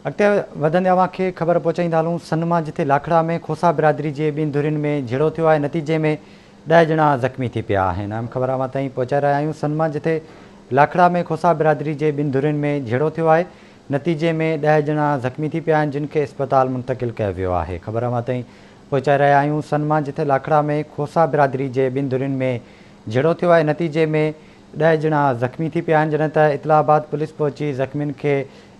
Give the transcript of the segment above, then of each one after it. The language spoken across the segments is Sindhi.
اڳتي وڌندي اوهان کي خبر پهچائيندا هلون سن مان جتي لاکڙا ۾ کوسا برادري جي ٻن ڌرين ۾ جهيڙو ٿيو آهي نتيجي ۾ ڏهه ڄڻا زخمي ٿي پيا آهن اهم خبر اوهان تائين پهچائي رهيا آهيون سن مان جتي لاکڙا ۾ کوسا برادري جي ٻن ڌرين ۾ جهيڙو ٿيو آهي نتيجي ۾ ڏهه ڄڻا زخمي ٿي پيا آهن جن کي اسپتال منتقل ڪيو ويو آهي خبر اوهان تائين پهچائي رهيا آهيون سن مان جتي لاکڙا ۾ کوسا برادري جي ٻن ڌرين ۾ جهيڙو ٿيو آهي نتيجي ۾ ڏهه ڄڻا زخمي ٿي پيا آهن جڏهن ته اطلاع بعد پوليس پهچي زخمين کي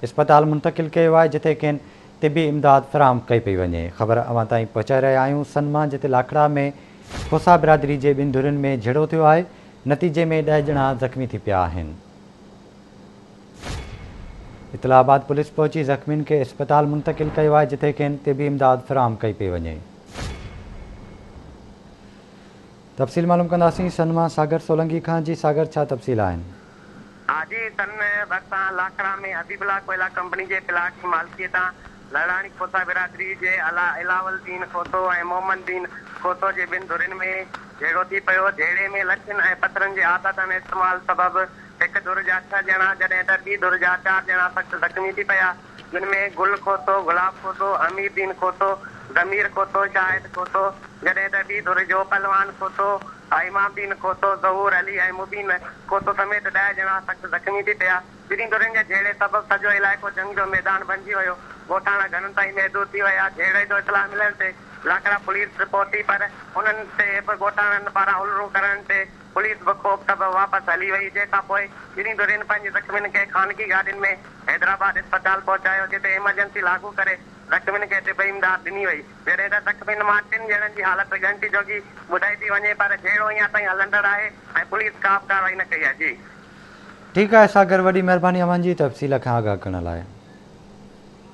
اسپتال منتقل ڪيو آهي جتي کين طبي امداد فراهم ڪئي پئي وڃي. خبر اوهان تائين پهچائي رهيا آهيون سن مان جتي لاکڙا ۾ کوسا برادري جي ٻن ڌرين ۾ جهيڙو ٿيو آهي نتيجي ۾ ڏهه ڄڻا زخمي ٿي پيا آهن. اطلاع بعد پوليس پهچي زخمين کي اسپتال منتقل ڪيو آهي جتي کين طبي امداد فراهم ڪئي پئي وڃي. تفصيل معلوم ڪنداسين سن مان ساگر سولنگي کان جي ساگر ڇا تفصيل آهن. حاجي سن ڀرسان لاکڙا ۾ حبيب الله ڪوئلا ڪمپني جي پلاٽ جي مالڪي تان لڙاڻي کوسا برادري جي علاو الدين کوسو ۽ محمد دين کوسو جي ٻن ڌرين ۾ جهيڙو ٿي پيو، جهيڙي ۾ لٺين ۽ پٿرن جي عادتاڻي استعمال سبب هڪ ڌر جا ڇهه ڄڻا جڏهن ته ٻي ڌر جا چار ڄڻا سخت زخمي ٿي پيا، جن ۾ گل کوسو، گلاب کوسو، امير دين کوسو، ضمير کوسو، شاهد کوسو، جڏهن ته ٻي ڌر جو پهلوان کوسو، امام دين کوسو، ظهور علي ۽ مبين کوسو سميت ڏهه ڄڻا سخت زخمي ٿي پيا. ٻنهي ڌرين جي جهيڙي سبب سڄو علائقو جنگ جو ميدان بڻجي ويو. ڳوٺاڻا گهرن تائين محدود ٿي ويا. جهيڙي جو اطلاع ملڻ تي لاکڙا پوليس به پهتي پر انهن تي به ڳوٺاڻن پاران الرون ڪرڻ تي پوليس به خوف سبب واپس هلي وئي جنهن کان پوء ٻنهي ڌرين پنهنجي زخمين کي خانگي گاڏين ۾ حيدرآباد اسپتال پهچايو جتي ايمرجنسي لاڳو ڪري زخمين کي طبي امداد ڏني وئي. جڏهن ته زخمين مان ٽن ڄڻن جي حالت ڳڻتي جوڳي ٻڌائي ٿي وڃي پر جهيڙو اڃا تائين هلندڙ آهي ۽ پوليس ڪا به ڪارروائي نه ڪئي آهي. جي. ٺيڪ آهي ساگر وڏي مهرباني اوهان جي تفصيل کان آگاهه ڪرڻ لاء.